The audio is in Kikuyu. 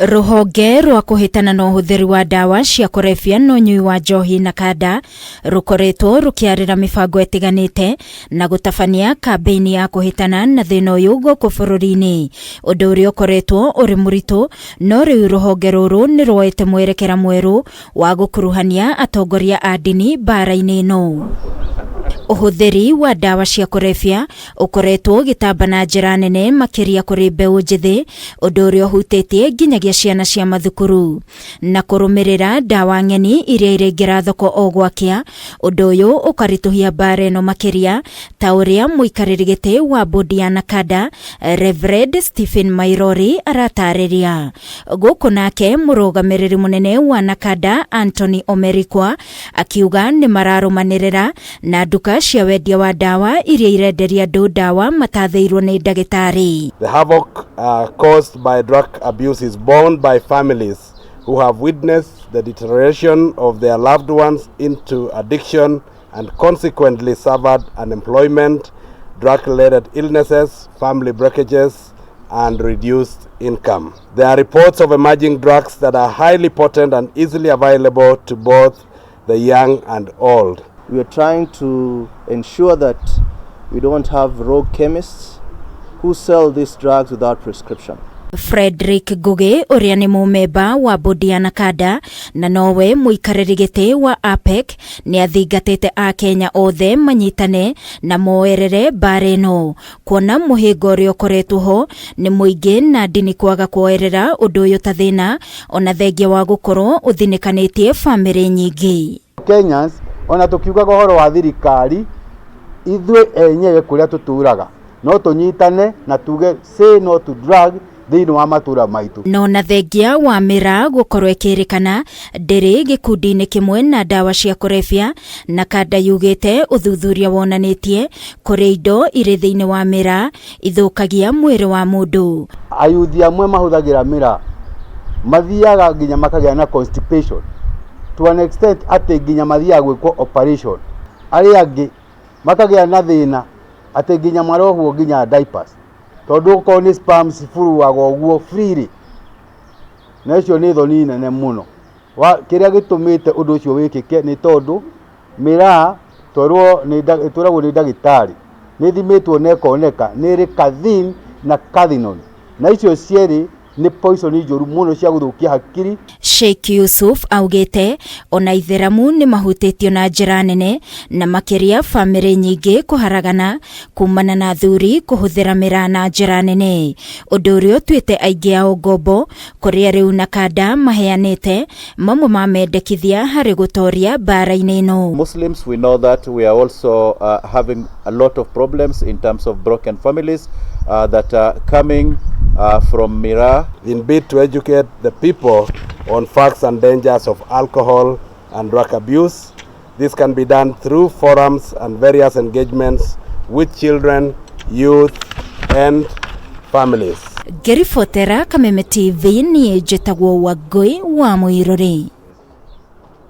Rũhonge rwa kũhĩtana na ũhũthĩri wa ndawa cia kũrebia na ũnyui wa njohi NACADA rũkoretwo rũkĩarĩra mĩbango ĩtiganĩte na gũtabania kambĩini ya kũhĩtana na thĩna ũyũ gũkũ bũrũri-inĩ, ũndũ ũrĩa ũkoretwo ũrĩ mũritũ, no rĩu rũhonge rũrũ nĩ rwoete mwerekera mwerũ wa gũkuruhania atongoria a ndini mbara-inĩ ĩno. Ũhũthĩri wa ndawa cia kũrebia ũkoretwo ũgĩtamba na njĩra nene makĩria kũrĩ mbeũ njĩthĩ, ũndũ ũrĩa ũhutĩtie nginyagia ciana cia mathukuru na kũrũmĩrĩra ndawa ng'eni iria iraingĩra thoko o gwakĩa. Ũndũ ũyũ ũkaritũhia mbara ĩno makĩria, ta ũrĩa mũikarĩri gĩtĩ wa bodi ya NACADA Reverend Stephen Mairori aratarĩria. Gũkũ nake mũrũgamĩrĩri mũnene wa NACADA Anthony Omerikwa akiuga nĩ mararũmanĩrĩra na nduka cia wendia wa ndawa iria irenderia andũ ndawa matathĩirwo nĩ ndagĩtarĩ. The havoc caused by drug abuse is borne by families who have witnessed the deterioration of their loved ones into addiction and consequently suffered unemployment, drug-related illnesses, family breakages, and reduced income. There are reports of emerging drugs that are highly potent and easily available to both the young and old. We are trying to ensure that we don't have rogue chemists who sell these drugs without prescription. Frederick Ngugi ũrĩa nĩ mũmemba wa bodi ya NACADA na nowe mũikarĩri gĩtĩ wa APEC nĩ athingatĩte Akenya othe manyitane na moerere mbara ĩno, kuona mũhĩnga ũrĩa ũkoretwo ho nĩ mũingĩ na ndini kwaga kuoerera ũndũ ũyũ ta thĩna, ona thengia wa gũkorwo ũthinĩkanĩtie bamĩrĩ nyingĩ. Kenyans, ona tukiugaga ũhoro wa thirikari, ithuĩ enyewe kũrĩa tũtũraga no tũnyitane na tuge say no to drug thĩinĩ wa matũra maitũ. No na thengia wa mĩraa gũkorwo ĩkĩrĩkana ndĩrĩ gĩkundi-inĩ kĩmwe na ndawa cia kũrebia, NACADA yugĩte ũthuthuria wonanĩtie kũrĩ indo irĩ thĩinĩ wa mĩraa ithũkagia mwĩrĩ wa mũndũ. Ayuthi amwe mahũthagĩra mĩraa mathiaga nginya makagĩa na constipation to an extent atĩ nginya mathiaga gwĩkwo operation. Arĩa angĩ makagĩa na thĩna atĩ nginya marohwo nginya diapers, tondũ okorwo nĩ sperm ciburuaga ũguo freely, na icio nĩ thoni nene mũno. Kĩrĩa gĩtũmĩte ũndũ ũcio wĩkĩke nĩ tondũ mĩraa twerwo nĩ twĩragwo nĩ ndagĩtarĩ nĩ ĩthimĩtwo na ĩkoneka nĩ ĩrĩ cathine na cathinone, na icio cierĩ nĩ poison njũru mũno cia gũthũkia hakiri. Sheikh Yusuf augĩte ona itheramu nĩ mahutĩtio na njĩra nene, na makĩria bamĩrĩ nyingĩ kũharagana kumana na athuri kũhũthĩra mĩraa na njĩra nene, ũndũ ũrĩa ũtuĩte aingĩ ao ngombo, kũrĩa rĩu NACADA maheanĩte mamwe ma mendekithia harĩ gũtoria mbara-inĩ ĩno. Muslims, we know that we are also having a lot of problems in terms of broken families that are coming from miraa. In bid to educate the people on facts and dangers of alcohol and drug abuse, this can be done through forums and various engagements with children, youth, and families. Ngĩribotera Kameme TV, niĩ njĩtagwo Wangũi wa Mũirũrĩ.